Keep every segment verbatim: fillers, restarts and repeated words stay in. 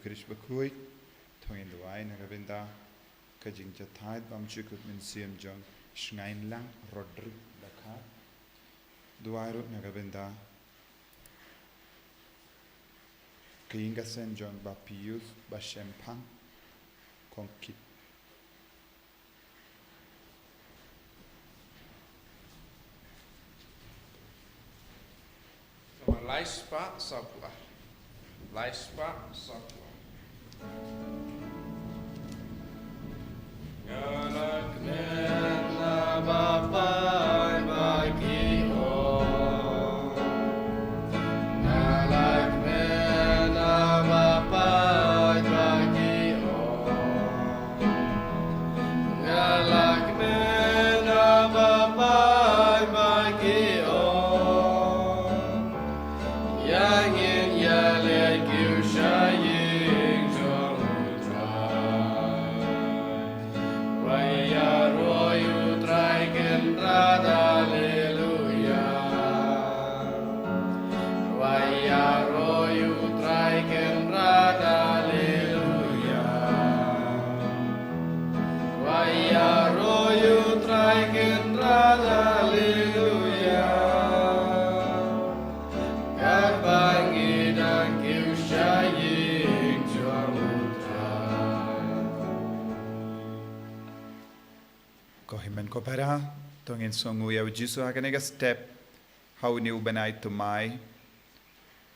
Khrist bakhuid, to ngin duwai na ka bynta ka jingjahthait bymjukut mynsiem jong Shngainlang Rodrick Dkhar. Duwai ruh na ka bynta ka ïing ka sem jong Bah Pius Bah Shemphang Kongkit. Lai spah sawphew ar. Lai spah sawphew ar. Nga la kmen na ba paid ba ki ong. Nga la kmen na ba paid ba ki ong. Nga la kmen na ba paid ba ki ong. Ïa ngin ïaleit kiew sha ïing jong U Trai. Ruh ïa U Trai Kynrad, Haleluia. Ruh ïa U Trai Kynrad, Haleluia. Ruh ïa U Trai Kynrad, Haleluia. Katba ngi dang kiew sha ïing jong U Trai. Ko hynmen ko para, to ngin sngewnguh ïa U Jisu ha kane ka step. Ha une u bnai thymmai,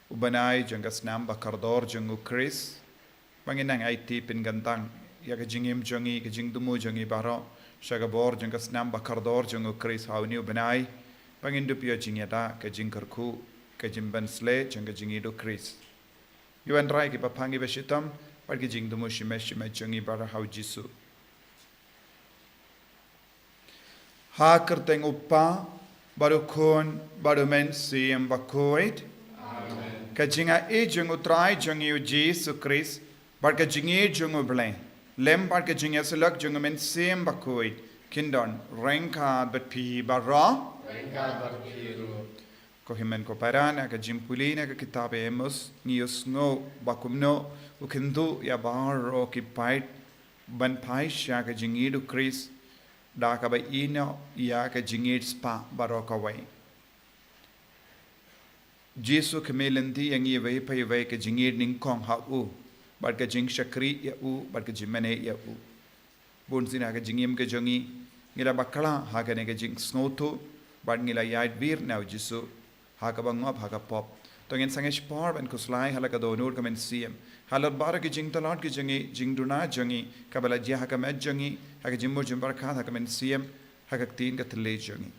u bnai jong ka snam ba kordor jong U Khrist, ba ngin nang aiti pynkyntang ïa ka jingim jong ngi, ka jingthmu jong ngi baroh sha ka bor jong ka snam ba kordor jong U Khrist ha une u bnai, ba ngin dup ïoh jingïada, ka jingkyrkhu, ka jingpynshlei jong ka jingïeit U Khrist. Ngi wanrah ïa ki paidbah, ngi ba shitom, bad ki jingthmu shimet shimet jong ngi baroh ha U Jisu. Ha ka kyrteng U Kpa, bad U Khun, bad U Mynsiem Bakhuid. Amen. Ka jingaiei jong U Trai jong ngi U Jisu Khrist, bad ka jingïeit jong U Blei, lem bad ka jingïasyllok jong U Mynsiem Bakhuid, kin don ryngkat bad phi baroh. Ryngkat bad phi ruh. Ko hynmen ko para, na ka jingpule na ka kitab Amos, ngi ïohsngew ba kumno u kynduh ïa baroh ki paid ban phai sha ka jingïeit U Khrist, da kaba ïehnoh ïa ka jingïeit spah baroh kawei. Jisu khmih lynti ïa ngi iwei pa iwei ka jingïeit nyngkong ha U, bad ka jingshakri ïa U, bad ka jingmane ïa U. Bun sien ha ka jingim ka jong ngi, ngi la bakla ha kane ka jingsngewthuh, bad ngi la ïaid wir na U Jisu ha kaba ngop ha ka pop. To ngin sangeh shipor ban khuslai ha la ka dohnud ka mynsiem, halor baroh ki jingtlot ki jong ngi, jingduna jong ngi, kaba la jia ha ka met jong ngi, ha ka jingmut jingpyrkhat, ha ka mynsiem, ha ka ktien ka thylliej jong ngi.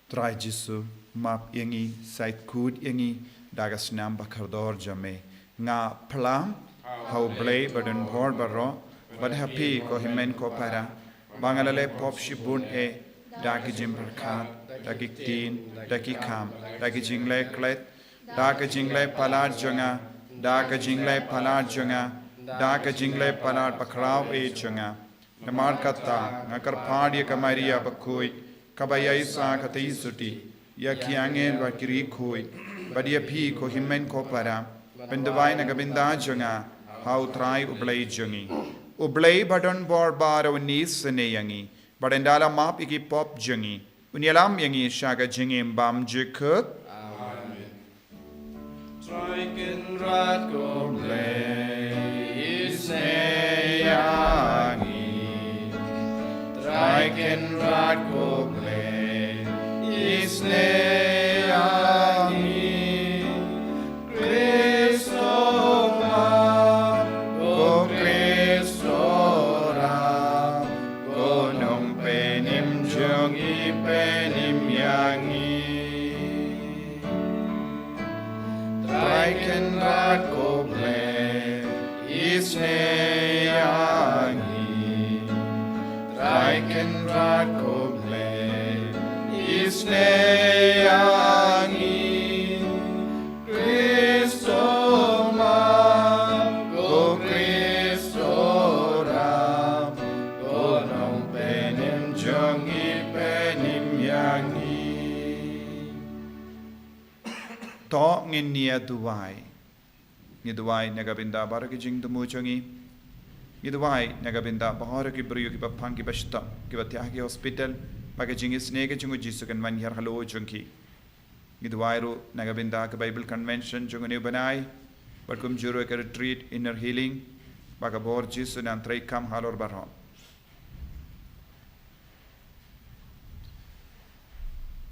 Trai Jisu, map ïa ngi, shait khuid ïa ngi da ka snam ba kordor jong Me. Nga phla ha U Blei ba donbor baroh, bad ha phi ko hynmen ko para, ba nga la leh pop shibun eh, da ki jingpyrkhat, da ki ktien, da ki kam, da ki jingleh klet, da ka jingleh palat jong nga, da ka jingleh palat jong nga, da ka jingleh palat bakhraw eh jong nga. Namar kata, nga kyrpad ïa ka Maria bakhuid, kaba ïaishah katei suti, ïa ki angel bad ki riewkhuid, bad ïa phi ko hynmen ko para, pynduwai na ka bynta jong nga ha U Trai U Blei jong ngi. U Blei ba donbor baroh un isynei ïa ngi, bad un da la map ïa ki pop jong ngi, un ïalam ïa ngi sha ka jingim bymjukut. Amen. Trai Kynrad ko Blei, isynei ïa ngi. Trai Kynrad ko Blei, isynei ïa ngi. Khrist, to map, ko Khrist, to rah, ko Nongpynim jong ngi, pynim ïa ngi. Trai Kynrad ko Blei, isynei ïa ngi. Trai Kynrad ko Blei, Ïa ngi, Kristo ma, ko Kristo ram, ko nongpynim jong ngi, pynim ïa ngi. To ngin ïa duwai. Ngi duwai na ka bynta baroh ki jingthmu jong ngi. Ngi duwai na ka bynta baroh ki briew kiba pang, kiba shitom, kiba thiah ha ki hospital, ba ka jingisynei ka jong u Jisu kan wan hiar halor jong ki. Ngi duwai ruh na ka bynta ka Bible Convention jong une u bnai, bad kumjuh ruh ka retreat Inner Healing, ba ka bor Jisu un nang treikam halor baroh.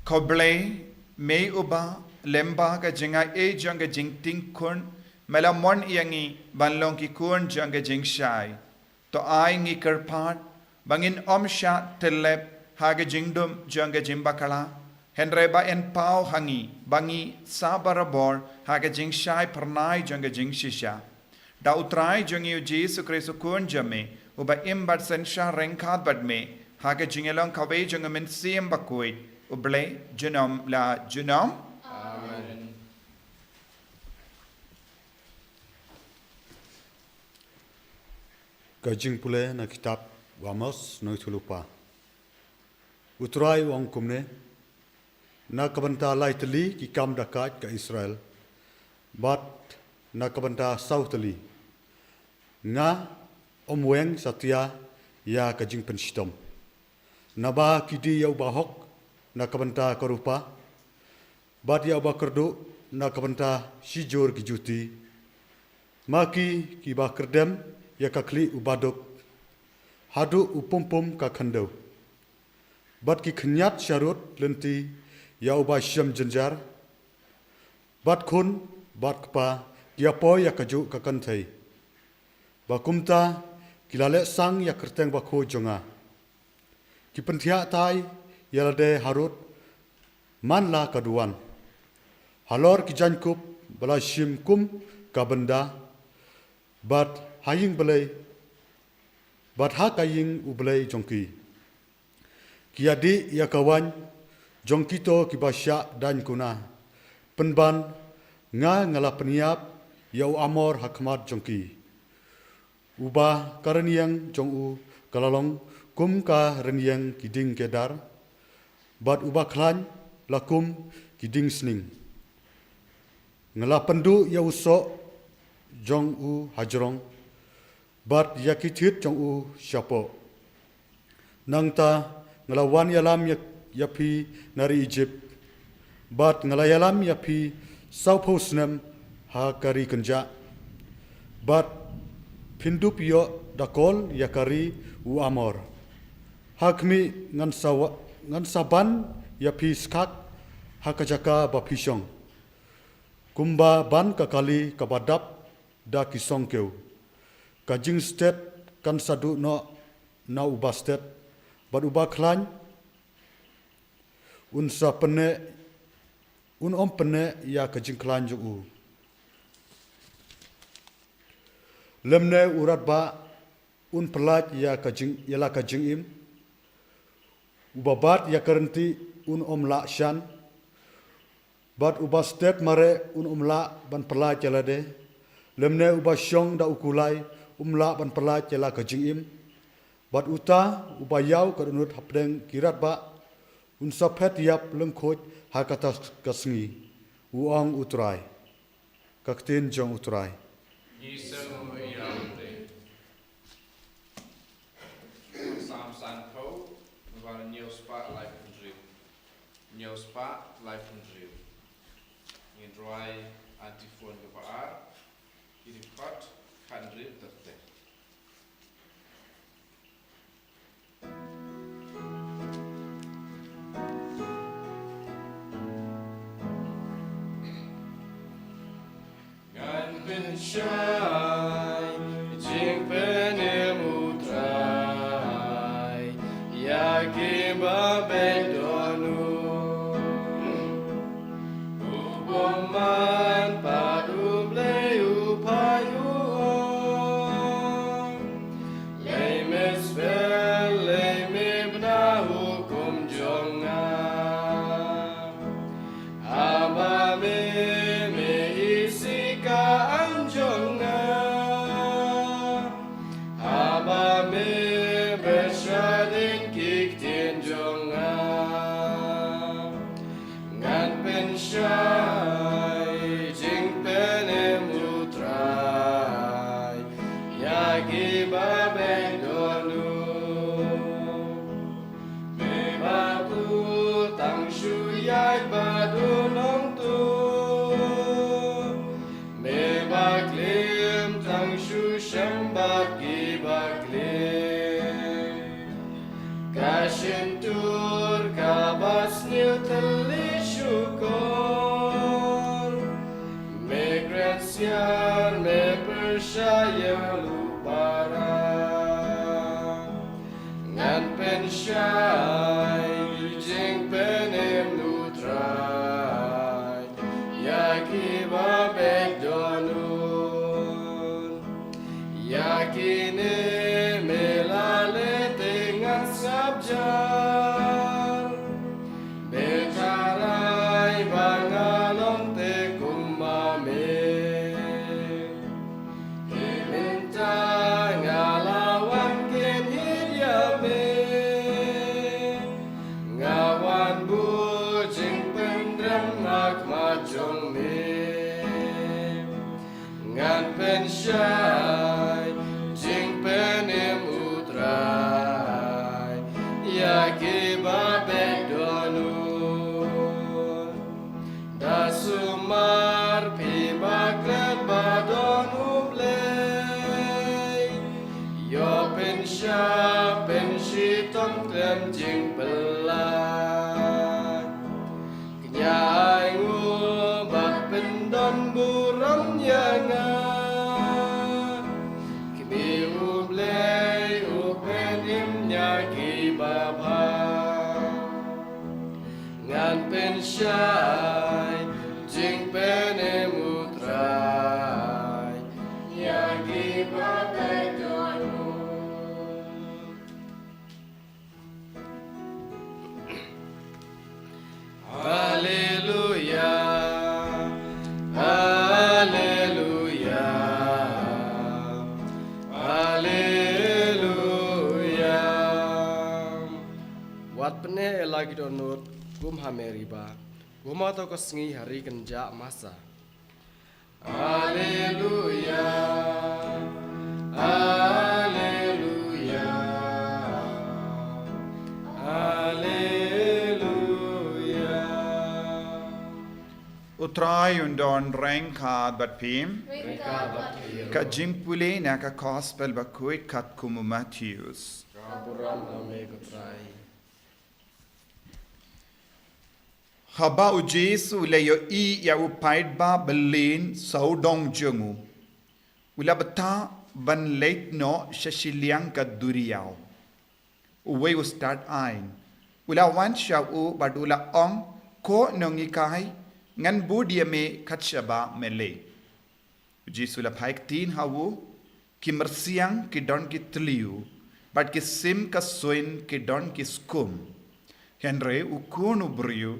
Ko Blei, me uba lem bad ka jingai jong ka jingting khun, me la mon ïa ngi ban long ki khun jong ka jingshai. To ai ngi kyrpad ba ngin ym shah tyllep ha ka jingdum jong ka jingbakla, hynrei ba yn paw ha ngi ba ngi sa barabor ha ka jingshai phyrnai jong ka jingshisha. Da u Trai jong ngi u Jisu Khrist u Khun jong me, uba im bad synshar ryngkat bad me ha ka jingïalong kawei jong u Mynsiem Bakhuid, U Blei junom la junom. Amen. Ka jingpule na kitab u Amos, nongïathuhlypa. U Trai u ong kumne: Na ka bynta lai tylli ki kam da kait ka Israel, bad na ka bynta saw tylli, nga ym weng satia ïa ka jingpynshitom. Naba ki die ïa u bahok na ka bynta ka rupa, bad ïa u bakyrduh na ka bynta shijur ki juti. Ma ki, kiba kyrdem ïa ka khlieh u baduk haduh u pumpum ka khyndew, bad ki khñiat sharud lynti ïa uba shem jynjar, bad khun bad kpa ki ïapoi ïa kajuh ka kynthei. Ba kumta ki la leh sang ïa ka kyrteng bakhuid jong nga. Ki pynthiah tai ïa lade harud man la ka duwan, halor ki jaiñkup ba la shim kum ka bynda, bad ha ïing Blei, bad ha ka ïing U Blei jong ki. Ki ïadih ïa ka waiñ jong kito kiba shah daiñ kuna, pynban nga, nga la pynïap ïa u Amor ha khmat jong ki, uba ka rynïeng jong u ka la long kum ka rynïeng ki dieng Kedar, bad uba khlaiñ la kum ki dieng sning. Nga la pynduh ïa u soh jong u hajrong, bad ïa ki thied jong u shapoh. Nangta nga la wan ïalam ïa, ïa phi na ri Ijipt, bad nga la ïalam ïa phi sawphew snem ha ka ri kynjah, bad phin dup ïoh da kol ïa ka ri u Amor. Ha khmih, ngan sa wa-, ngan sa ban ïa phi skhak ha ka jaka ba phi shong, kumba ban ka kali kaba dap da ki songkew. Ka jingstet kan sa duh noh na uba stet, bad uba khlaiñ un sa pyneh, un ym pyneh ïa ka jingkhlaiñ jong u. Lymne u radbah un pyllait ïa ka jing, ïa la ka jingim. Uba bat ïa ka rynti un ym lah shan, bad uba stet mareh un ym lah ban pyllait ïa lade. Lymne uba shong da u kulai um lah ban pyllait ïa la ka jingim. Bad uta uba ïaw ka dohnud hapdeng ki radbah un sa phet ïap lyngkhuid ha kata ka sngi, u ong u Trai. Ka ktien jong u Trai. Ngi sngewbha ïa u Trai. Salm sanphew, nabar hynñiew spah laiphew hynriew. Hynñiew spah laiphew hynriew. Ngin rwai antiphon kaba ar, ki dkhot khathynriew ter ter. Ngan pynshai jingpynim u Trai ïa kiba beit dohnud. U bymman pat U Blei u phai u ong, lei me sper, lei me bna hukum jong nga. Yar me pyrshah ïa u para. Ngan pynshai jingpynim u Trai ïa kiba beh dohnud. Ïa kine me la leh te ngan sngap jar. Me tharai ba nga long te kum ma me. Te mynta nga la wan kynhied ïa me. Nga wan buh jingpyndem ha khmat jong me. Ngan pynshai jingpynim u Trai ïa kiba beh dohnud. Da sumar phi ba klet ba don U Blei. Ïoh pynshah pynshitom khlem jingpyllait. Kñia ai nguh bad pyndon burom ïa nga. Kmie U Blei u pynim ïa kiba bha. Ngan pynshai jingpynim u Trai ïa kiba beh dohnud. Haleluya, haleluya, haleluya. Wat pyneh ïa la ki dohnud kum ha Meriba, kum ha to ka sngi ha ri kynjah masa. Haleluya, haleluya, haleluya. U Trai un don ryngkat bad phi. Ryngkat bad phi. Ka jingpule na ka Gospel bakhuid katkum u Mathaios. Ka burom na me ko Trai. Haba u Jisu u la ïohi ïa u paidbah byllien sawdong jong u, u la btah ban leit noh sha shiliang ka duriaw. Uwei u stad aiñ u la wan sha u bad u la ong, Ko Nonghikai, ngan bud ïa me kat shaba me leit. U Jisu u la phai ktien ha u, Ki myrsiang ki don ki tliw, bad ki sim ka suiñ ki don ki skum, hynrei u Khun u briew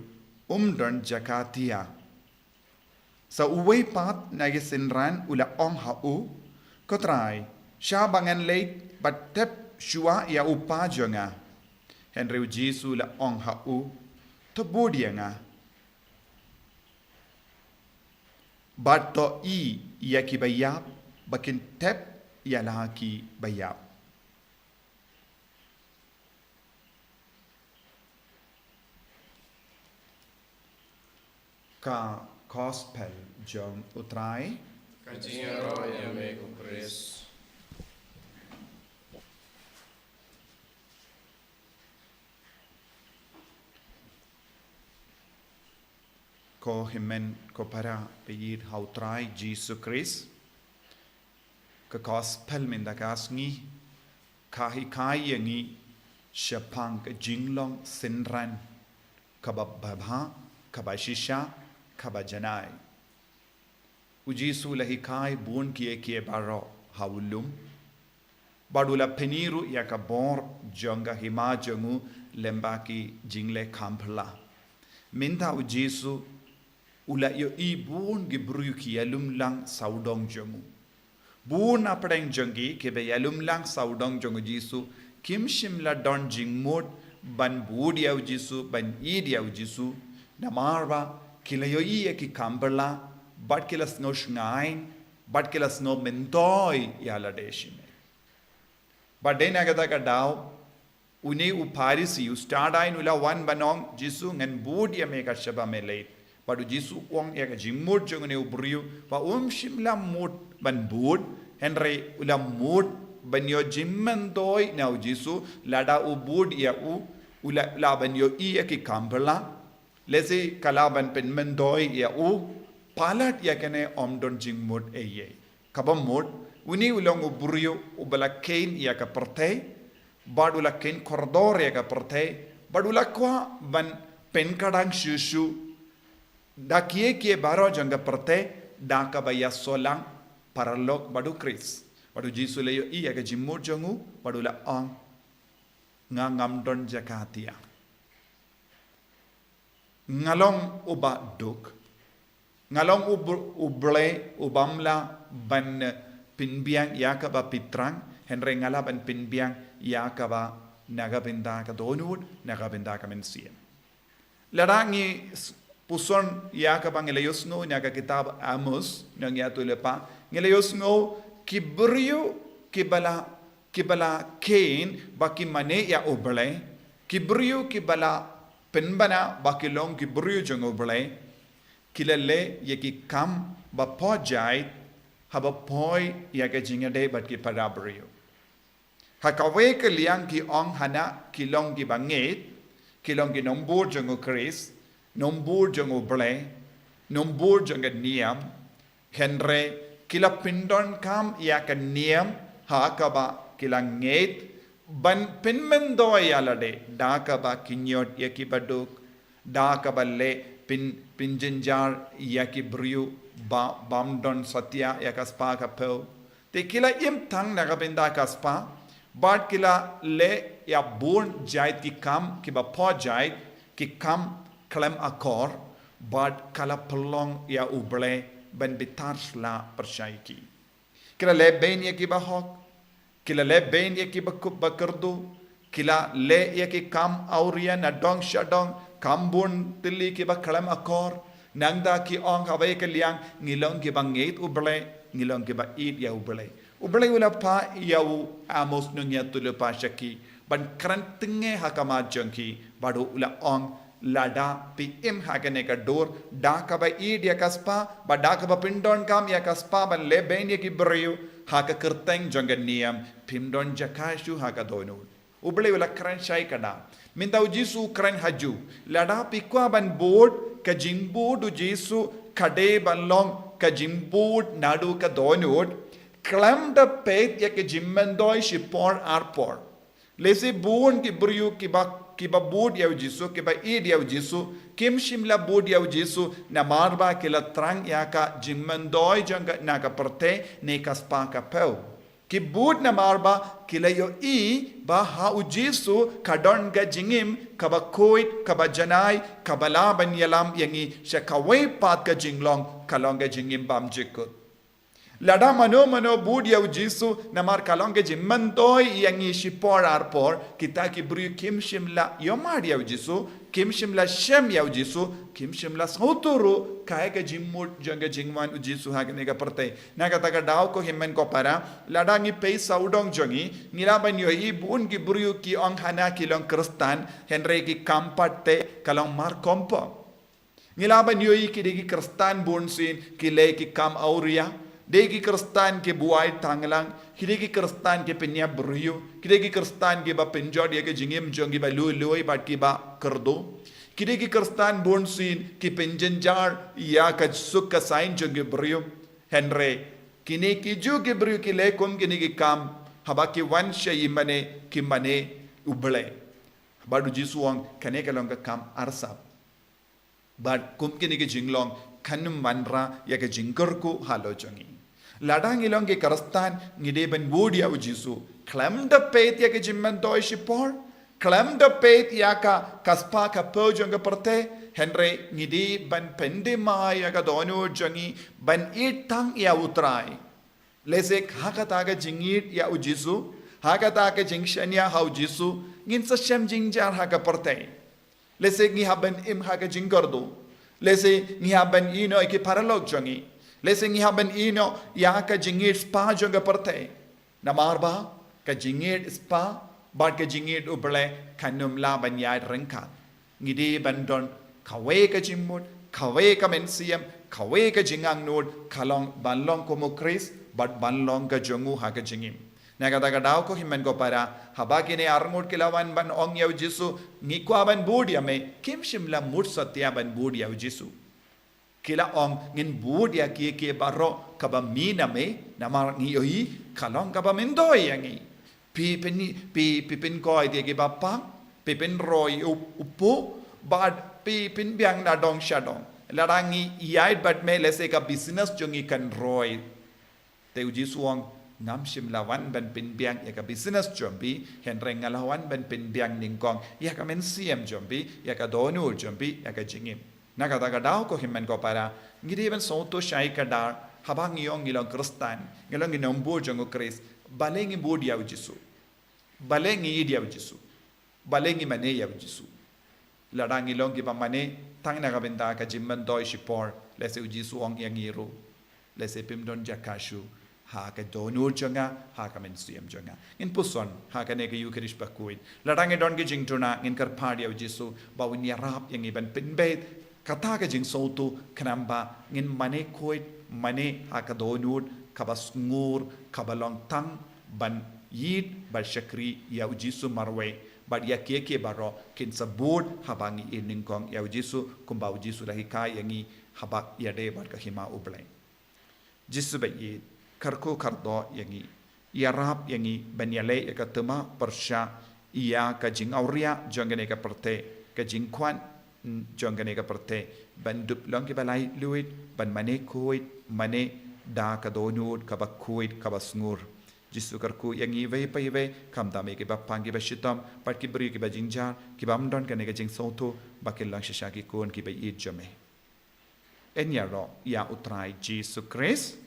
um don jaka thiah. Sa uwei pat na ki synran u la ong ha u, Ko Trai, shah ba ngan leit bad tep shuwa ïa u kpa jong nga. Hynrei u Jisu u la ong ha u, To bud ïa nga. Bad to ïeh ïa ki baïap ba kin tep ïa la ki baïap. Ka Gospel jong u Trai. Ka jingïaroh ïa me ko Khrist. Ko hynmen ko para ba ïeit ha u Trai Jisu Khrist, ka Gospel mynta ka sngi ka hikai ïa ngi shaphang ka jinglong synran kaba bha, kaba shisha, kaba janai. U Jisu u la hikai bun kiei kiei baroh ha u lum. Bad u la pyni ruh ïa ka bor jong ka hima jong u lyngba ki jingleh kham phylla. Mynta u Jisu u la ïohi bun ki briew ki ïalum lang sawdong jong u. Bun na pdeng jong ki kiba ïalum lang sawdong jong u Jisu kim shym la don jingmut ban bud ïa u Jisu, ban ïeit ïa u Jisu. Namar ba ki la ïohi ïa ki kham phylla, bad ki la sngew shngaiñ, bad ki la sngew myntoi ïa lade shimet. Bad dei na kata ka daw, une u Pharisi, u stad aiñ u la wan ban ong, Jisu, ngan bud ïa me kat shaba me leit. Bad u Jisu u ong ïa ka jingmut jong une u briew ba um shym la mut ban bud, hynrei u la mut ban ïoh jingmyntoi na u Jisu, lada u bud ïa u, u la lah ban ïohi ïa ki kham phylla. Lehse ka lah ban pynmyntoi ïa u. palat ïa kane ym don jingmut ei ei. Kaba mut, une u long u briew uba la kheiñ ïa ka pyrthei, bad u la kheiñ kordor ïa ka pyrthei, bad u la kwah ban pynkdang shuh shuh da kiei kiei baroh jong ka pyrthei, da kaba ïasoh lang paralok bad u Khrist. Bad u Jisu u la ïohi ïa ka jingmut jong u, bad u la ong, nga ngam don jaka thiah. Nga long uba duk. Nga long u br-, u Blei, u bym lah ban pynbiang ïa kaba pyntrang, hynrei nga lah ban pynbiang ïa kaba na ka bynta ka dohnud, na ka bynta ka mynsiem. Lada ngi s-, puson ïa kaba ngi la ïohsngew na ka kitab Amos, nongïathuhlypa, ngi la ïohsngew ki briew kiba la, kiba la kheiñ ba ki mane ïa u Blei, ki briew kiba la pynbna ba ki long ki briew jong u Blei, ki la leh ïa ki kam ba poh jait, haba poi ïa ka jingïadei bad ki para briew. Ha kawei ka liang ki ong hana ki long kiba ngeit, ki long ki nongbud jong u Khrist, nongbud jong u Blei, nongbud jong ka niam, hynrei ki la pyndonkam ïa ka niam ha kaba ki la ngeit, ban pynmyntoi ïa lade, da kaba kynñiot ïa kiba duk, da kaba leh pyn, pynjynjar ïa ki briew ba, bym don satia ïa ka spah ka phew. Te ki la im tang na ka bynta ka spah, bad ki la leh ïa bun jait ki kam kiba poh jait, ki kam khlem akor, bad ka la pynlong ïa u Blei ban bitar sla pyrshah ïa ki. Ki la leh bein ïa kiba hok, ki la leh bein ïa kiba kup ba kyrduh, ki la leh ïa ki kam awria na dong sha dong, kam bun tylli kiba khlem akor, nangta ki ong ha kawei ka liang, ngi long kiba ngeit u Blei, ngi long kiba ïeit ïa u Blei. U Blei u la phah ïa u Amos nongïathuhlypa sha ki, ban kren tyngngoh ha khmat jong ki, bad u la ong, lada phi im ha kane ka dur, da kaba ïeit ïa ka spah, bad da kaba pyndonkam ïa ka spah, ban leh bein ïa ki briew, ha ka kyrteng jong ka niam, phim don jaka shuh ha ka dohnud. U Blei u la kren shai kada. Mynta u Jisu u kren ha ju. Lada phi kwah ban bud, ka jingbud u Jisu, ka dei ban long, ka jingbud naduh ka dohnud. Khlem da peit ïa ka jingmyntoi shipor arpor. Lehse bun ki briew kiba, kiba bud ïa u Jisu, kiba ïeit ïa u Jisu, kim shym la bud ïa u Jisu, namar ba ki la thrang ïa ka jingmyntoi jong ka na ka pyrthei, ne ka spah ka phew. Ki bud namar ba ki la ïohi ba ha u Jisu ka don ka jingim, kaba khuid, kaba janai, kaba lah ban ïalam ïa ngi sha kawei pat ka jinglong, ka long ka jingim bymjukut. Lada mano mano bud ïa u Jisu, namar ka long ka jingmyntoi ïa ngi shipor arpor, kita ki briew kim shym la ïohmad ïa u Jisu, kim shym la shem ïa u Jisu, kim shym la sngewthuh ruh, kaei ka jingmut jong ka jingwan u Jisu ha kane ka pyrthei. Na kata ka daw ko hynmen ko para, lada ngi peit sawdong jong ngi, ngi lah ban ïohi bun ki briew ki ong hana ki long Khristan, hynrei ki kam pat te ka long markhongpong. Ngi lah ban ïohi ki dei ki Khristan bunsien, ki leh ki kam awria, dei ki Khristan ki buaid thanglang, ki dei ki Khristan ki pynïap briew, ki dei ki Khristan kiba pynjot ïa ka jingim jong kiba lui lui bad kiba kyrduh. Ki dei ki Khristan bunsien ki pynjynjar ïa ka suk ka saiñ jong ki briew. Hynrei, kine ki ju ki briew ki leh kum kine ki kam, haba ki wan sha i mane, ki mane u Blei. Bad u Jisu u ong kane ka long ka kam arsap. Bad kum kine ki jinglong kan ym wanrah ïa ka jingkyrkhu halor jong ngi. Lada ngi long ki Khristan ngi dei ban bud ïa u Jisu. Khlem da peit ïa ka jingmyntoi shipor. Khlem da peit ïa ka, ka spah ka phew jong ka pyrthei. Hynrei ngi dei ban pyndem ïa ka dohnud jong ngi ban ïeit tang ïa u Trai. Lehse ha kata ka jingïeit ïa u Jisu, ha kata ka jingshaniah ha u Jisu, ngin sa shem jingjia ha ka pyrthei. Lehse ngi hap ban im ha ka jingkyrduh. Lehse ngi hap ban ïehnoh ïa ki paralok jong ngi. Lehse ngi hap ban ïehnoh ïa ka jingïeit spah jong ka pyrthei. Namar ba, ka jingïeit spah, bad ka jingïeit u Blei, kan ym lah ban ïaid ryngkat. Ngi dei ban don, kawei ka jingmut, kawei ka mynsiem, kawei ka jingangnud, ka long ban long kum u Khrist, bad ban long ka jong u ha ka jingim. Na kata ka daw ko hynmen ko para, haba kine arngut ki la wan ban ong ïa u Jisu, ngi kwah ban bud ïa me, kim shym la mut satia ban bud ïa u Jisu. Ki la ong, ngin bud ïa kiei kiei baroh kaba mih na me, namar ngi ïohi ka long kaba myntoi ïa ngi. Phi pyn, phi, phi pynkhuid ïa kiba pang, phi pynroi u, u puh, bad phi pynbiang na dong sha dong. Lada ngi ïaid bad me, lehse ka business jong ngi kan roi. Te u Jisu u ong, ngam shym la wan ban pynbiang ïa ka business jong phi, hynrei nga la wan ban pynbiang nyngkong ïa ka mynsiem jong phi, ïa ka dohnud jong phi, ïa ka jingim. Na kata ka daw ko hynmen ko para, ngi dei ban sngewthuh shai kdar, haba ngi ong ngi long Khristan, ngi long ngi nongbud jong u Khrist, balei ngi bud ïa u Jisu. Balei ngi ïeit ïa u Jisu. Balei ngi mane ïa u Jisu. Lada ngi long kiba mane tang na ka bynta ka jingmyntoi shipor, lehse u Jisu u ong ïa ngi ruh, lehse phim don jaka shuh ha ka dohnud jong nga, ha ka mynsiem jong nga. Ngin puson ha kane ka Eucharist bakhuid. Lada ngi don ki jingduna, ngin kyrpad ïa u Jisu ba un ïarap ïa ngi ban pynbeit kata ka jingsngewthuh, khnang ba ngin mane khuid, mane ha ka dohnud kaba sngur, kaba long tang ban ïeit bad shakri ïa u Jisu marwei, bad ïa kiei kiei baroh kin sa bud haba ngi ïeit nyngkong ïa u Jisu, kumba u Jisu u la hikai ïa ngi haba ïadei bad ka hima u Blei. Jisu ba ïeit, kyrkhu kyrdoh ïa ngi, ïarap ïa ngi ban ïaleh ïa ka thma pyrshah ïa ka jingawria jong kane ka pyrthei, ka jingkwah jong kane ka pyrthei, ban dup long kiba laitluid, ban mane khuid, mane da ka dohnud kaba khuid, kaba sngur. Jisu kyrkhu ïa ngi iwei pa iwei, khamtam ïa kiba pang kiba shitom, bad ki briew kiba jynjar, kibym don kane ka jingsngewthuh ba kin long shisha ki khun kiba ïeit jong me. Yn ïaroh ïa u Trai Jisu Khrist.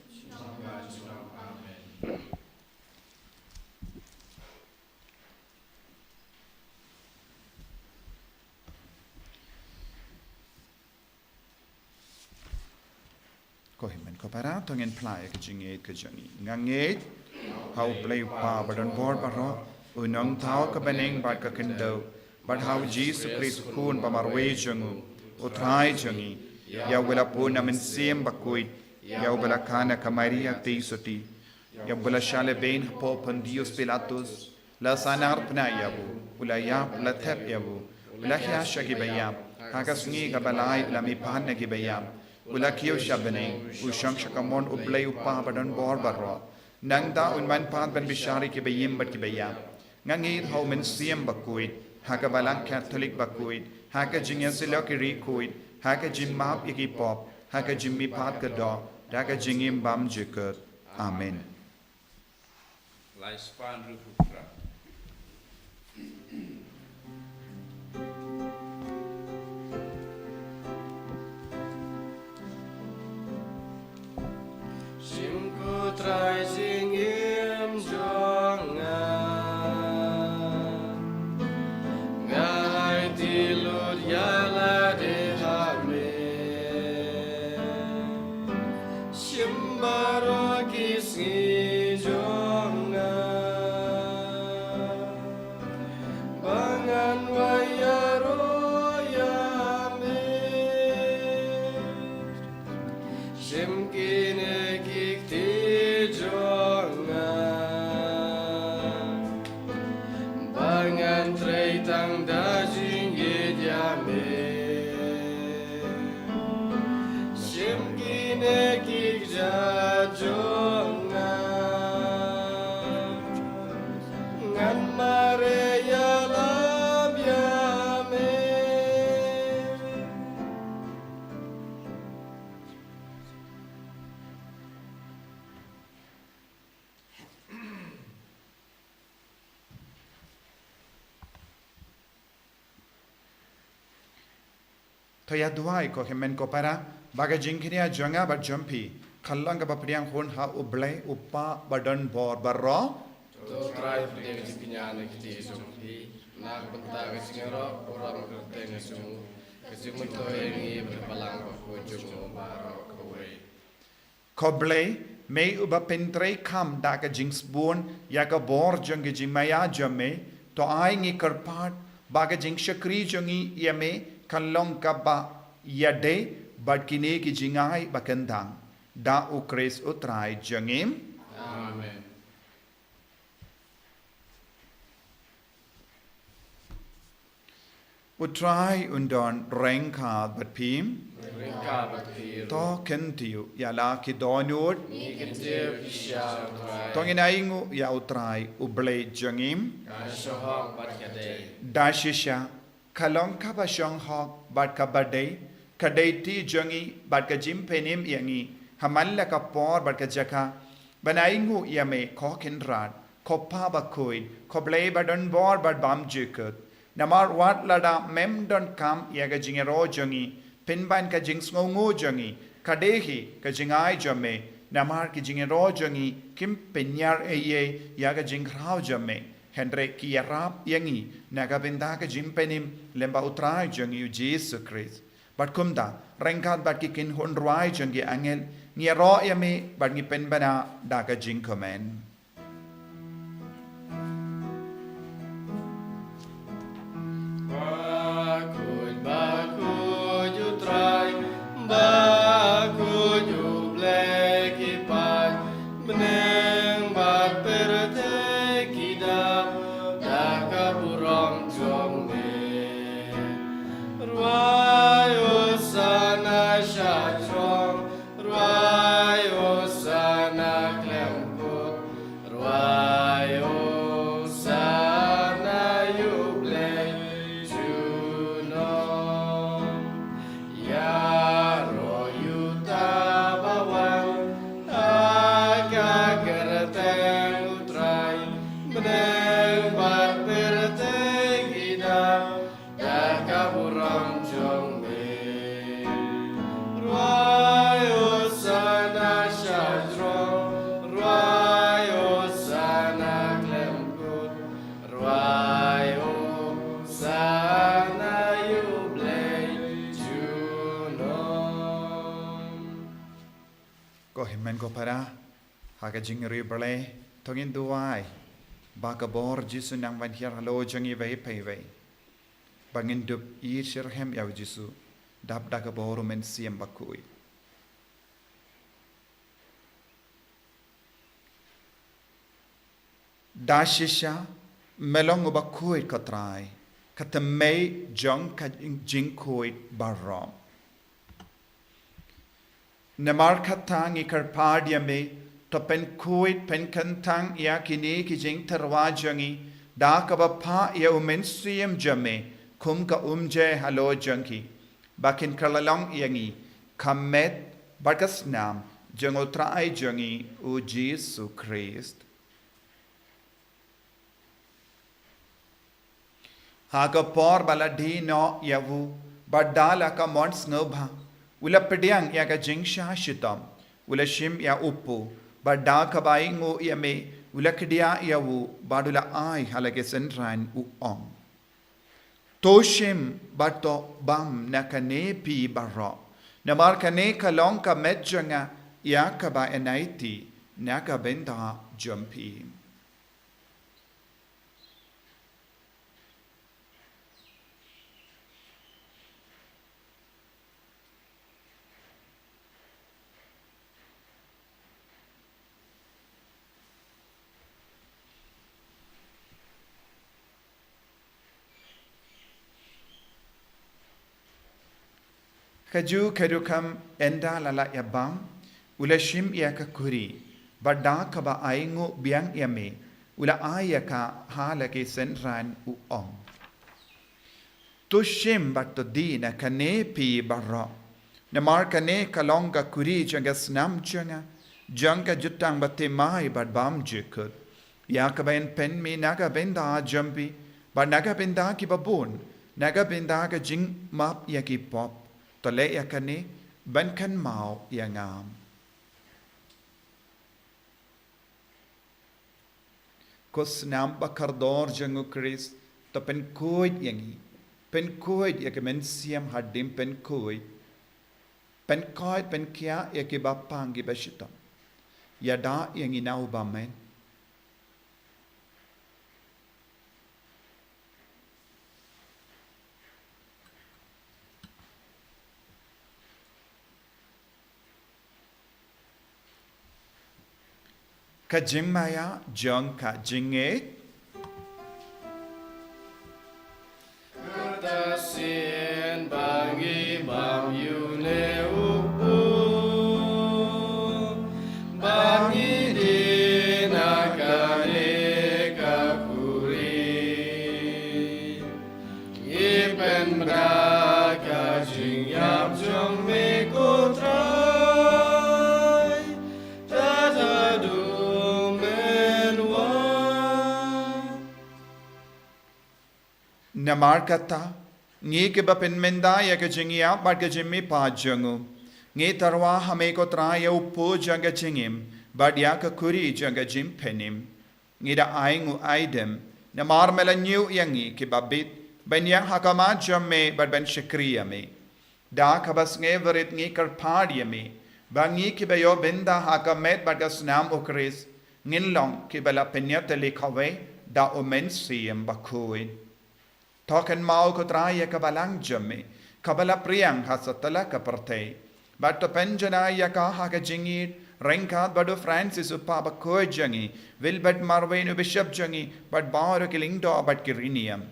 Ko hynmen ko para, to ngin phla ïa ka jingngeit ka jong ngi. Nga ngeit ha u Blei u Kpa badonbor baroh, u nongthaw ka bneng bad ka khyndew, bad ha u Jisu Khrist u Khun ba marwei jong u, u Trai jong ngi, ïa uba la bun na Mynsiem Bakhuid, ïa uba la kha na ka Maria Theisotti, ïa uba la shah lehbeiñ hapoh Pontius Pilatus, la sahnarphna ïa u, u la ïap, la thep ïa u, u la hiar sha kiba ïap, ha ka sngi kaba lai u la mihpat na kiba ïap, u la kiew sha bneng, u shong sha kamon u Blei u Kpa badonbor baroh. Nangta un manpat ban bishar ïa kiba im bad kiba ïap. Nga ngeit ha u Mynsiem Bakhuid, ha ka Balang Katholik bakhuid, ha ka jingïasyllok ïa ki riewkhuid, ha ka jingmap ïa ki pop, ha ka jingmihpat ka doh, da ka jingim bymjukut. Amen. Lai spah hynriewphew phra. Shim ko Trai jingim jong nga, nga aiti lut ïa lade ha me. Shim baroh ki sngi jong nga ba ngan wai ïaroh ïa me. Shim kine ki kti jong nga ba ngan trei tang da jingïeit ïa me. Shim kine ki kjat jong nga, ngan mareh ïalam ïa me. To ïa duwai ko hynmen ko para, ba ka jingkñia jong nga bad jong phi kan long kaba pdiang hun ha U Blei U Kpa badonbor baroh. To Trai, pdiang ka jingkñia na ki kti jong phi, na ka bynta ka jingïaroh burom kyrteng jong u, ka jingmyntoi ïa ngi bad ka balang bakhuid jong u baroh kawei. Ko Blei, me uba pyntreikam da ka jingsbun ïa ka bor jong ka jingmaïa jong me, to ai ngi kyrpad ba ka jingshakri jong ngi ïa me kan long kaba ïadei bad kine ki jingai ba kyndang. Da U Khrist U Trai jong ngi. Amen. U Trai un don ryngkat bad phi. To kyntiew ïa la ki dohnud. To ngin ainguh ïa U Trai U Blei jong ngi. Da shisha ka long kaba shong hok bad kaba dei, ka dei ti jong ngi bad ka jingpynim ïa ngi ha man la ka por bad ka jaka, ban ainguh ïa me, ko Kynrad, ko Pa bakhuid, ko Blei badonbor bad bymjukut. Namar wat lada mem donkam ïa ka jingïaroh jong ngi pynban ka jingsngewnguh jong ngi, ka dei hi ka jingai jong me. Namar ki jingïaroh jong ngi kim pynïar ei ei ïa ka jingkhraw jong me, hynrei ki ïarap ïa ngi na ka bynta ka jingpynim lem bad U Trai jong ngi U Jisu Khrist. Bad kumta, ryngkat bad ki kynhun rwai jong ki angel, ngi ïaroh ïa me bad ngi pynbna da ka jingkmen. Bakhuid, bakhuid U Trai, bakhuid U Blei ki paid, bneng bad pyrthei ki dap da ka burom jong me. Rwai Hosana sha jrong, rwai Hosana khlem kut, rwai Hosana ïa U Blei junom. Ïaroh ïa uta ba wan ha ka kyrteng U Trai, bneng bad pyrthei ki dap da ka burom jong me. Rwai Hosana sha jrong, rwai Hosana khlem kut, rwai Hosana ïa U Blei junom. Ko hynmen ko para, ha ka jingïaroh Blei, to ngin duwai ba ka bor Jisu nang ban hiar halor jong ngi iwei pa iwei. Ba ngin dup ïeit shitrhem ïa U Jisu, dap da ka bor U Mynsiem Bakhuid. Da shisha me long uba khuid ko Trai, ka thymmei jong ka jingkhuid baroh. Namar kata ngi kyrpad ïa me, to pynkhuid pynkyntang ïa kine ki jingtyrwa jong ngi da kaba phah ïa U Mynsiem jong me kum ka umjai halor jong ki, ba kin kylla long ïa ngi ka met bad ka snam jong U Trai jong ngi U Jisu Khrist. Ha ka por ba la die noh ïa u, bad da la ka mon sngewbha, u la pdiang ïa ka jingshah shitom, u la shim ïa u kpu, bad da kaba ainguh ïa me, u la kdiah ïa u, bad u la ai ha la ki synran, u ong: To shim bad to bam na kane phi baroh, namar kane ka long ka met jong nga ïa kaba yn aiti na ka bynta jong phi. Kajuh ka rukom ynda la lah ïa bam, u la shim ïa ka khuri, bad da kaba ainguh biang ïa me, u la ai ïa ka ha la ki synran, u ong: To shim bad to die na kane phi baroh, namar kane ka long ka khuri jong ka snam jong nga, jong ka jutang bathymmai bad bymjukut, ïa kaba yn pynmih na ka bynta jong phi bad na ka bynta kiba bun, na ka bynta ka jingmap ïa ki pop. To leh ïa kane ban kynmaw ïa nga. Ko snam bakordor jong U Khrist, to pynkhuid ïa ngi, pynkhuid ïa ki mynsiem hadien pynkhuid, pynkhuid pynkhiah ïa kiba pang kiba shitom. Ïada ïa ngi na u bymman. Ka jingmaïa jong ka jingngeit. Namar kata, ngi kiba pynmynta ïa ka jingïap bad ka jingmihpat jong u, ngi tyrwa ha me ko Trai ïa u pud jong ka jingim bad ïa ka khuri jong ka jingpynim. Ngi da ai nguh ai dem namar me la ñiew ïa ngi kiba bit ban ïeng ha khmat jong me bad ban shakri ïa me. Da kaba sngewrit ngi kyrpad ïa me ba ngi kiba ïoh bynta ha ka met bad ka snam u Khrist ngin long kiba la pynïatylli kawei da u Mynsiem Bakhuid. To kynmaw ko Trai ïa ka balang jong me kaba la pdiang ha satlak ka pyrthei, bad to pynjanai ïa ka ha ka jingïeit ryngkat bad u Francis u Papa Bakhuid jong ngi, Wilbert Marwein u Bishop jong ngi, bad baroh ki lyngdoh bad ki riewniam.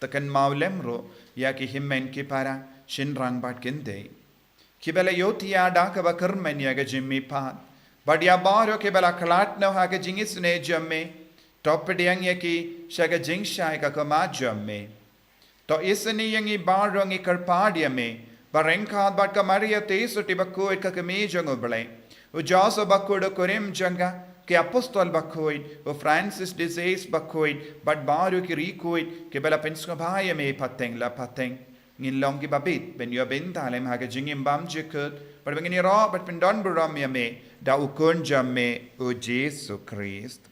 To kynmaw lem ruh ïa ki hynmen ki para, shynrang bad kynthei, kiba la ïohthiah da kaba kyrmen ïa ka jingmihpat, bad ïa baroh kiba la khlad noh ha ka jingisynei jong me, to pdiang ïa ki sha ka jingshai ka khmat jong me. To isynei ïa ngi baroh, ngi kyrpad ïa me, ba ryngkat bad ka Maria te sotti bakhuid ka Kmie jong u Blei, u Joseph bakhuid u kurim jong ka, ki apostol bakhuid, u Francis de Sales bakhuid, bad baroh ki riewkhuid kiba la pynsngewbha ïa me pateng la pateng, ngin long kiba bit ban ïoh bynta lem ha ka jingim bymjukut, bad ba ngin ïaroh bad pyndonburom ïa me da u Khun jong me u Jisu Khrist.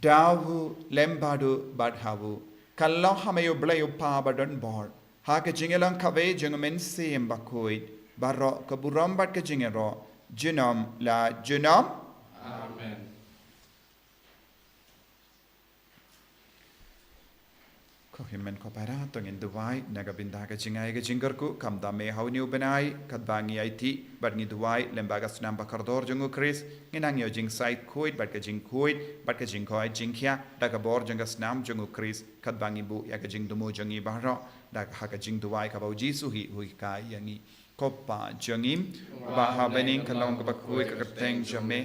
Da u, lem bad u, bad ha u, ka long ha me U Blei U Kpa badonbor, ha ka jingïalang kawei jong u Mynsiem Bakhuid, baroh ka burom bad ka jingïaroh junom la junom. Amen. Ko hynmen ko para, to ngin duwai na ka bynta ka jingai ka jingkyrkhu kam da me ha une u bnai, katba ngi aiti bad ngi duwai lem bad ka snam bakordor jong u Khrist, ngin nang ïoh jingshai khuid bad ka jingkhuid bad ka jingkoit jingkhiah da ka bor jong ka snam jong u Khrist, katba ngi buh ïa ka jingthmu jong ngi baroh da ha ka jingduwai kaba u Jisu hi u hikai ïa ngi. Ko Kpa jong ngi uba ha bneng, ka long kaba khuid ka kyrteng jong me,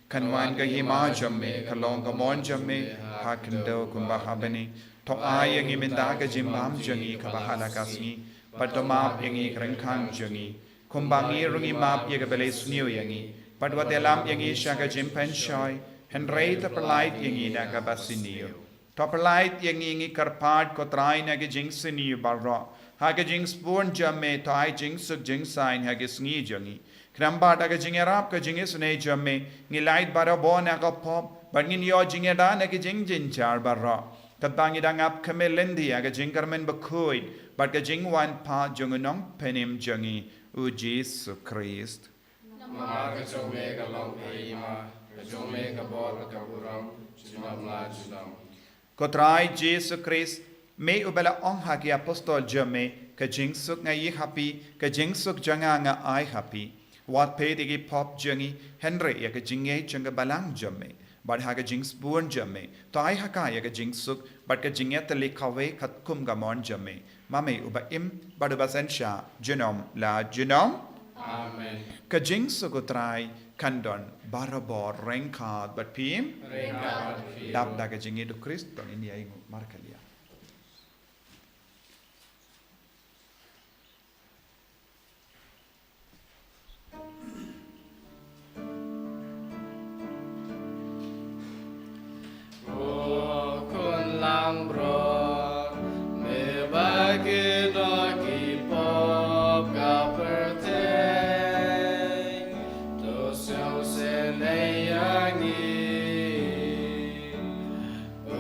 kan wan ka hima jong me, ka long ka mon jong me ha khyndew kumba ha bneng. To ai ïa ngi mynta ka jingbam jong ngi kaba ha la ka sngi, bad to map ïa ngi ka ryngkang jong ngi, kumba ngi ruh ngi map ïa kiba leh sniew ïa ngi, bad wat ïalam ïa ngi sha ka jingpynshoi, hynrei to pyllait ïa ngi na kaba sniew. To pyllait ïa ngi, ngi kyrpad ko Trai, na ki jingsniew baroh, ha ka jingsbun jong me to ai jingsuk jingsaiñ ha ki sngi jong ngi. Khnang ba da ka jingïarap ka jingisynei jong me, ngi lait barabor na ka pop, bad ngin ïoh jingïada na ki jingjynjar baroh, katba ngi dang ap khmih lynti ha ka jingkyrmen bakhuid bad ka jingwan pat jong u Nongpynim jong ngi, u Jisu Khrist. Namar ka jong me ka long ka hima, ka jong me ka bor ka burom, junom la junom. Ko Trai Jisu Khrist, me uba la ong ha ki apostol jong me, ka jingsuk nga ïoh ha phi, ka jingsuk jong nga nga ai ha phi. Wat peit ïa ki pop jong ngi, hynrei ïa ka jingngeit jong ka balang jong me. Bad ha ka jingsbun jong me to ai ha ka ïa ka jingsuk bad ka jingïatylli kawei katkum ka mon jong me, ma me uba im bad uba synshar junom la junom. Amen. Ka jingsuk u Trai kan don barabor ryngkat bad phi. Ryngkat bad phi. Dap da ka jingïeit u Khrist, to ngin ïainguh markylliang. O Khun langbrot, me ba ki nongkynnoh ki pop ka pyrthei, to sngewsynei ïa ngi. O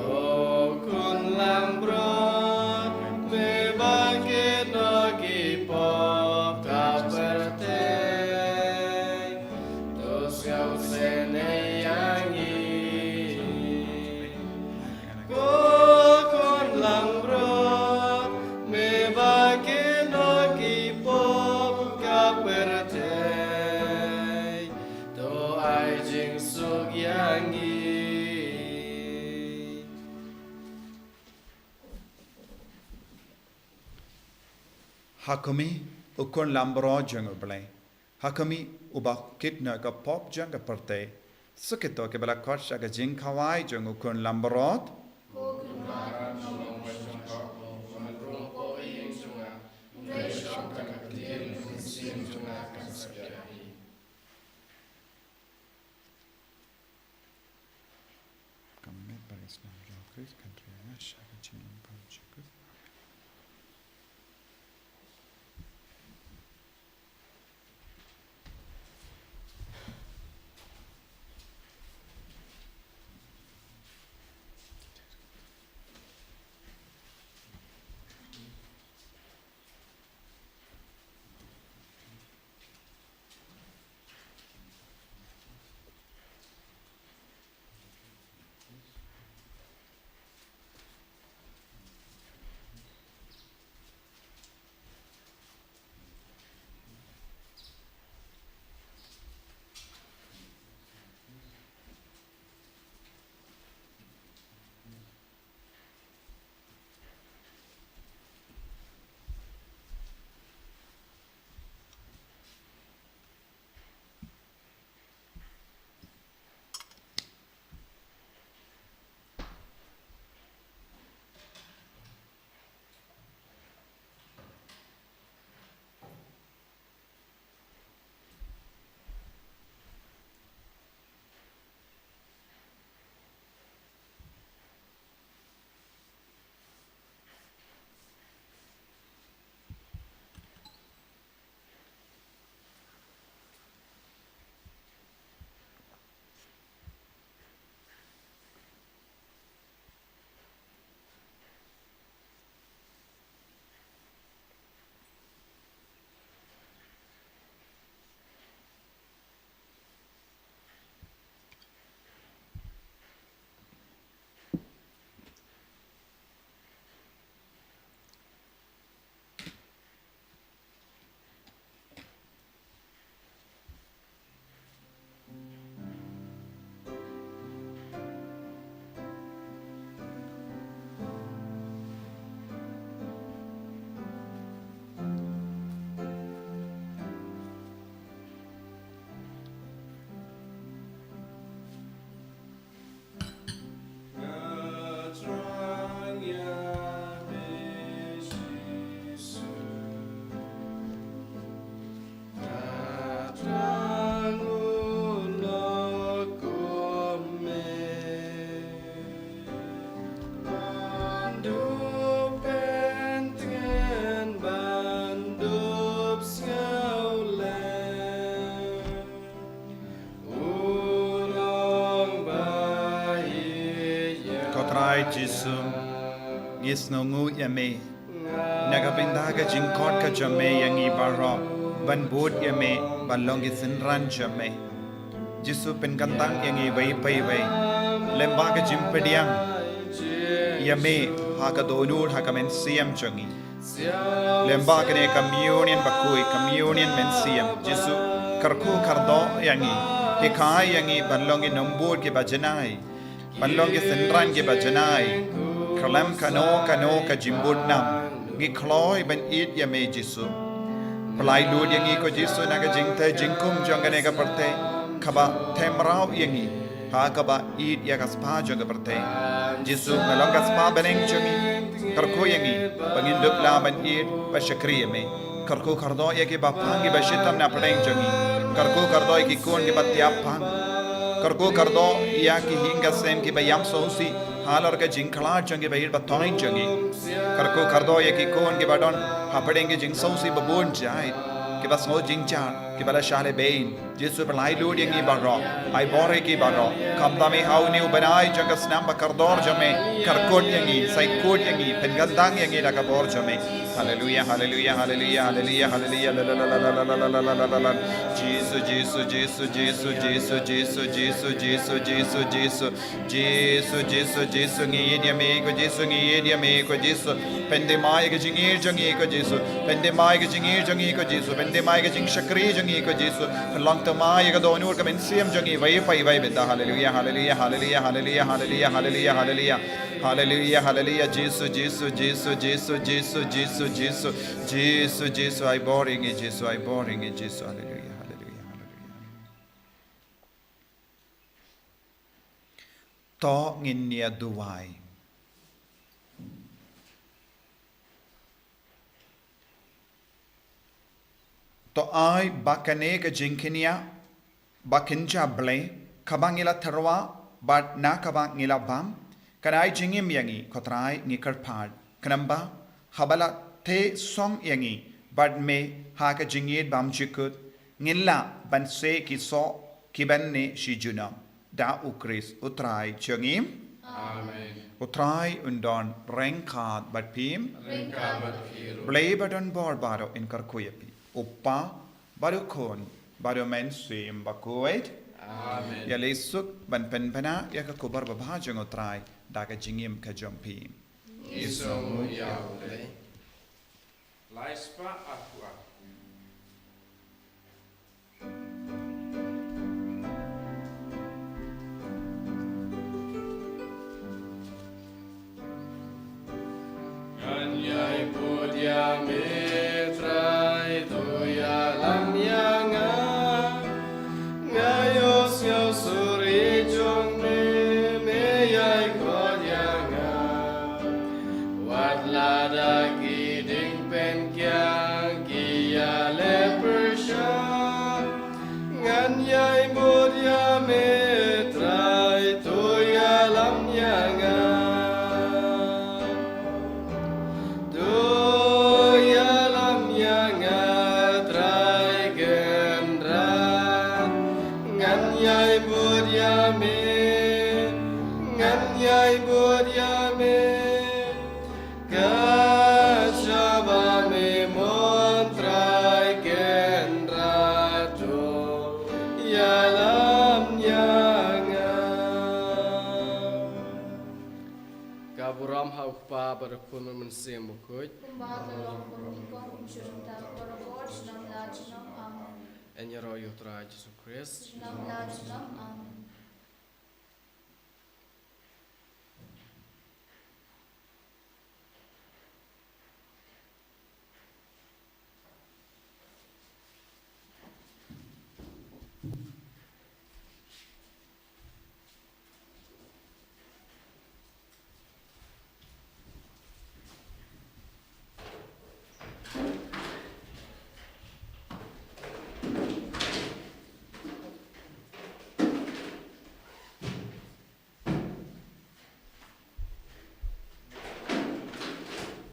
Khun langbrot, me ba ki nongkynnoh ki pop ka pyrthei, to sngewsynei ïa ngi. Ko Khun langbrot, me ba ki nongkynnoh ki pop ka pyrthei, to ai jingsuk ïa ngi. Ha khmih, u Khun langbrot jong u Blei. Ha khmih, uba kit na ka pop jong ka pyrthei. Suk ïa kito kiba la khot sha ka jingkhawai jong u Khun langbrot. Ko Trai Jisu, ngi sngewnguh ïa me na ka bynta ka jingkhot ka jong me ïa ngi baroh ban bud ïa me, ban long ki synran jong me. Jisu, pynkyntang ïa ngi iwei pa iwei lyngba ka jingpdiang ïa me ha ka dohnud ha ka mynsiem jong ngi. Lyngba kane ka communion bakhuid, communion mynsiem, Jisu, kyrkhu kyrdoh ïa ngi, hikai ïa ngi ban long ki nongbud kiba janai, ban long ki synran kiba janai. Khlem kano kano ka jingbud nam, ngi kloi ban ïeit ïa me, Jisu. Pynlait lut ïa ngi, ko Jisu, na ka jingtei jingkhum jong kane ka pyrthei kaba thep mraw ïa ngi ha kaba ïeit ïa ka spah jong ka pyrthei. Jisu, me long ka spah bneng jong ngi. Kyrkhu ïa ngi ba ngin dup lah ban ïeit, ban shakri ïa me. Kyrkhu kyrdoh ïa kiba phang, kiba shitom na pdeng jong ngi. Kyrkhu kyrdoh ïa ki khun kiba thiah phang. Kyrkhu kyrdoh ïa ki ïing ki sem kiba ïam sngewsih halor ka jingkhlad jong kiba ïeit ba thoiñ jong ngi. Kyrkhu kyrdoh ïa ki khun kiba don hapdeng ki jingsngewsih ba bun jait, kiba sngew jynjar, kiba la shah lehbeiñ. Jisu, pynlait lut ïa ngi baroh, ai bor ïa ki baroh. Khamtam ïa une u bnai jong ka snam ba kordor jong me, kyrkhu ïa ngi, sa kyrkhu ïa ngi, pynkyntang ïa ngi da ka bor jong me. Haleluia, haleluia, haleluia, haleluia, haleluia. Jisu, Jisu, Jisu, Jisu, Jisu, Jisu, Jisu, Jisu, Jisu, Jisu. Jisu, Jisu, Jisu, ngi ïeit ïa me ko Jisu, ngi ïeit ïa me ko Jisu. Pynthymmai ïa ka jingïeit jong ngi ko Jisu. Pynthymmai ïa ka jingïeit jong ngi ko Jisu. Pynthymmai ïa ka jingshakri jong ngi ko Jisu. Pynlong thymmai ïa ka dohnud ka mynsiem jong ngi iwei pa iwei bynta. Haleluia, haleluia, haleluia, haleluia, haleluia, haleluia, haleluia. Haleluia, haleluia, Jisu, Jisu, Jisu, Jisu, Jisu, Jisu, Jisu. Jisu, Jisu, ai bor ïa ngi Jisu, ai bor ïa ngi Jisu. Haleluia, haleluia, haleluia. To ngin ïa duwai. To ai ba kane ka jingkñia ba kynja Blei kaba ngi la tyrwa bad na kaba ngi la bam, Kan ai jingim ïa ngi, ko Trai, ngi kyrpad. Khnang ba haba la theh song ïa ngi bad me ha ka jingïeit bymjukut, ngin lah ban seh ki soh kiban neh shi junom. Da U Khrist U Trai jong ngi. Amen. U Trai un don ryngkat bad phi. Ryngkat bad phi ruh. Blei ba don bor baroh un kyrkhu ïa phi. U Kpa, bad U Khun, bad U Mynsiem Bakhuid. Amen. Ïa lei suk ban pynbna ïa ka khubor babha jong U Trai da ka jingim ka jong phi. Ngi sngewnguh ïa U Blei. Lai spah arphew ar. Ngan ïai bud ïa me Trai, to ïalam ïa nga. Nga ïohsngew suri jong me, me ïai khot ïa nga. Wat lada ki dieng pynkiang ki ïaleh pyrshah, ngan ïai bud ïa me Trai, to ïalam ïa nga. To ïalam ïa nga Trai Kynrad, ngan ïai bud ïa me, ngan ïai bud ïa me. Ka shaba me mon Trai Kynrad, to ïalam ïa nga. Ka burom ha U Kpa bad U Khun bad U Mynsiem Bakhuid. Kumba ka long kumne kum shynta, baroh ka por junom la junom. Amen. Yn ïaroh ïa U Trai Jisu Khrist. Junom la junom. Amen.